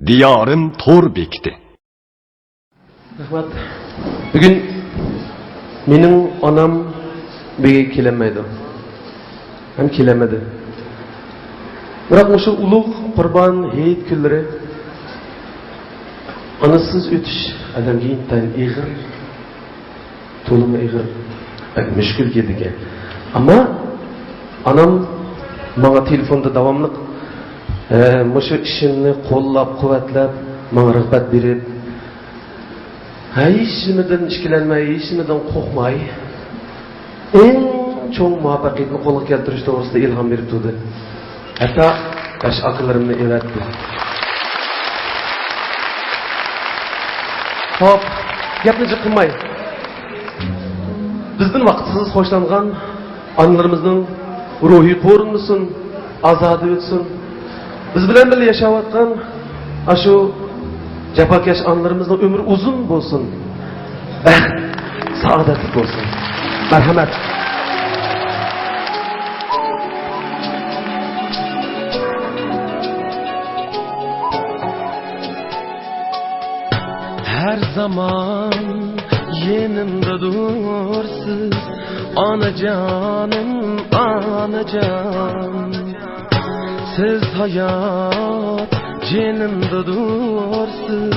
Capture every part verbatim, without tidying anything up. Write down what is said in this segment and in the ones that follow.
دىيارىم تور بېكىتى. رەھمەت. بۈگۈن مېنىڭ ئانام بۈگۈن كېلەلمەيدۇ. ھەم كېلەلمىدى. بىراق مۇشۇ ئۇلۇغ قۇربان ھېيت كۈنلىرى ئانىسىز ئۆتۈش ئادەمگە ئىنتايىن ئېغىر، تولىمۇ ئېغىر، بەك مۈشكۈل كېلىدىكەن. ئەمما ئانام ماڭا تېلېفوندا داۋاملىق، ئە، مۇشۇ ئىشىمنى قوللاپ، قۇۋۋەتلەپ، ماڭا رىغبەت بېرىپ، ھېچنېمىدىن ئىككىلەنمەي، ھېچنېمىدىن قورقماي، ئەڭ چوڭ مۇۋەپپەقىيەتنى قولغا كەلتۈرۈش توغرىسىدا ئىلھام بېرىپ تۇردى. ھەتتا ياش ئاكىلىرىمنى ئەۋەتتى. خوپ، گەپنى جىق قىلماي، بىزدىن ۋاقىتسىز خوشلانغان ئانىلىرىمىزنىڭ روھى قورۇنمىسۇن، ئازادە ئۆتسۇن. بىز بىلەن بىللە ياشاۋاتقان ئاشۇ جاپاكەش ئانىلىرىمىزنىڭ ئۆمرى ئۇزۇن بولسۇن، بەخت، سائادەتلىك بولسۇن. مەرھەمەت. ھەر زامان يېنىمدىدۇرسىز، ئانىجانىم، ئانىجان. سىز ھايات، جېنىمدىدۇرسىز،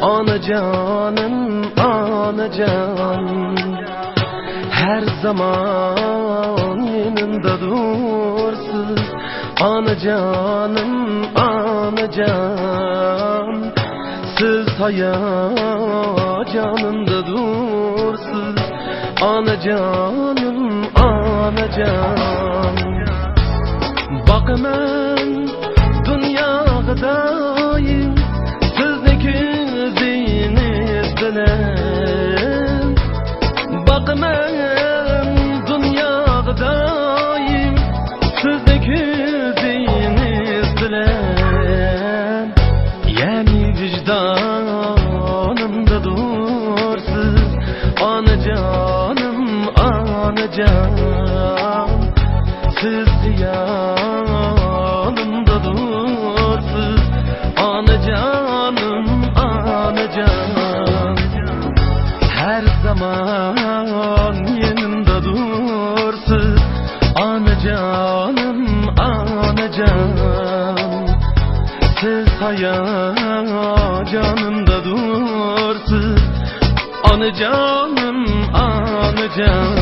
ئانىجانىم، ئانىجان. ھەر زامان يېنىمدىدۇرسىز، ئانىجانىم، ئانىجان. سىز ھايات، جېنىمدىدۇرسىز، ئانىجانىم، ئانىجان. باقىمەن دۇنياغا دائىم سىزنى كۆزىڭىز بىلەن. باقىمەن دۇنياغا دائىم سىزنى كۆزىڭىز بىلەن. يەنى ۋىجدانىمدىدۇرسىز، ئانىجانىم، ئانىجان. سىز خىيالىمدىدۇرسىز، ئانىجانىم، ئانىجان. ھەر زامان يېنىمدىدۇرسىز، ئانىجانىم، ئانىجان. سىز ھايات، جېنىمدىدۇرسىز، ئانىجانىم، ئانىجان.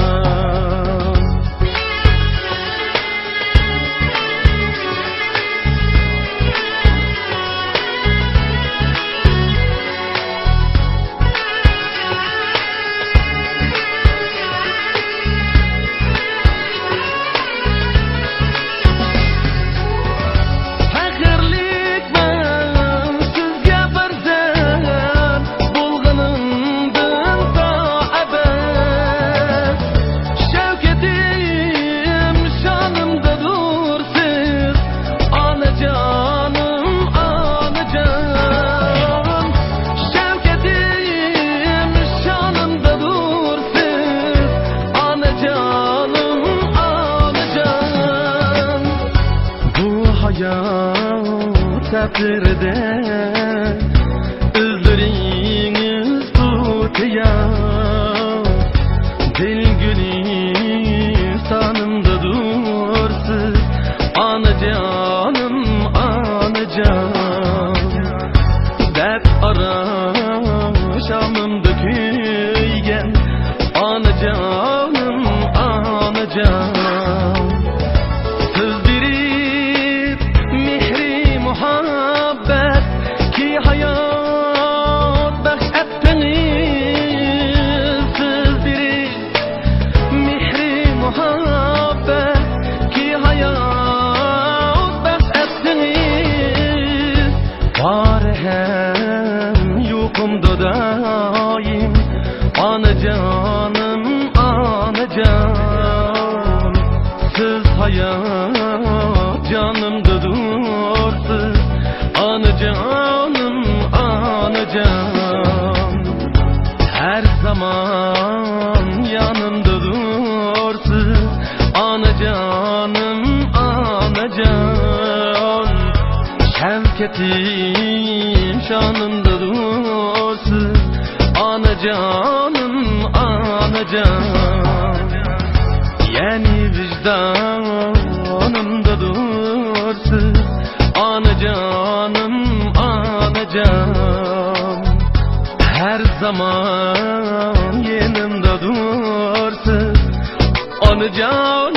پەخىرلىكمەن سىزگە پەرزەنت بولغىنىمدىن تا ئەبەد. شەۋكىتىم، شانىمدىدۇرسىز، ئانىجانىم، ئانىجان. شەۋكىتىم، شانىمدىدۇرسىز، ئانىجانىم، ئانىجان. بۇ ھايات سەپىرىدە ئىزلىرىڭىز بۇ تىيار. دىل گۈلى سانىمدىدۇرسىز، ئانىجانىم، ئانىجان. دەرد ئارا شامىمدا كۆيگەن، ئانىجانىم، ئانىجان. سىز بېرىپ مېھرى مۇھەببەتكە ھايات بەخش ئەتتىڭىز. سىز بېرىپ مېھرى مۇھەببەتكە ھايات بەخش ئەتتىڭىز. بار ھەم يۇقۇمدا دائىم، ئانىجانىم، ئانىجان. سىز ھايات، جېنىمدىدۇرسىز، ئانىجانىم، ئانىجان. ھەر زامان يېنىمدىدۇرسىز، ئانىجانىم، ئانىجان. شەۋكىتىم، يېنىمدا تۇرسىز، ئانىجانىم، ئانىجان. يەنى ۋىجدانىمدا تۇرسىز، ئانىجانىم، ئانىجان. ھەر زامان يېنىمدا تۇرسىز، ئانىجان.